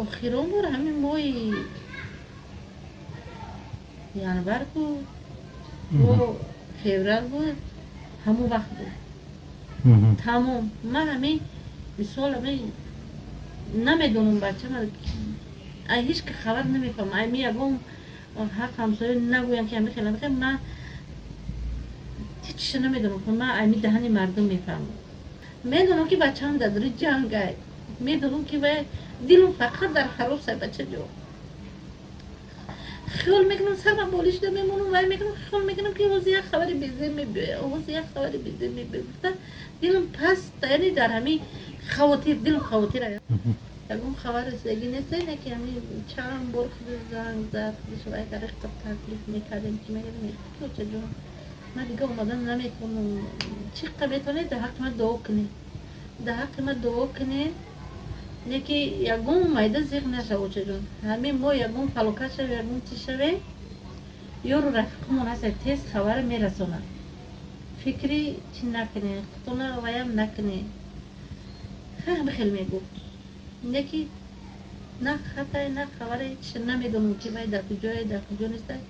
Охирон бор ҳамин моҳи январ буд ё феврал буд, ҳамон вақт буд. Тамом. Ман ҳамин мисол ҳамин намедонам, бачама ай ҳеч ки хабар намефаҳмам. Ай ми ягон ҳақ ҳамсоя нагӯям, ки ҳамин хел ҳамин. Ман ҳечиша намедонам. Ман ами даҳани мардум мефаҳмам. Медонам, ки бачаам дар дури ҷангай, медонам, ки вай дилам фақат дар ҳаросай. Бачаҷон, хиёл мекунам, сарам болишда мемонам, вай мекунам, хиёл мекунам, ки ҳозир як хабари безеб мебиёяд, ҳозир як хабари безеб мебиёяд гуфта, дилам паст, яъне дар ҳамин хавотир, дилам хавотир. Ягон хабар расидагӣ нест, не ки ҳамин чанд бор худ занг зад, худаш вай тариқа таклиф мекардем, ки мегардем. Очаҷон, ман дига омадан наметавонам. Чӣ қа метавонед, дар ҳаққи ман дуо кунед, дар ҳаққи ман дуо кунед, не ки ягон майда зиқ нашав. Очаҷон, ҳамин мо ягон фалокат шавем, ягон чиз шавем, ёру рафиқумон ҳаста, тез хабара мерасонад. Фикри чӣ накунед, худтона ваям накунед. Ҳама хел мегуфт, не ки на хатай, на хабаре, чиша намедонам, ки вай дар куҷое, дар куҷо нестай.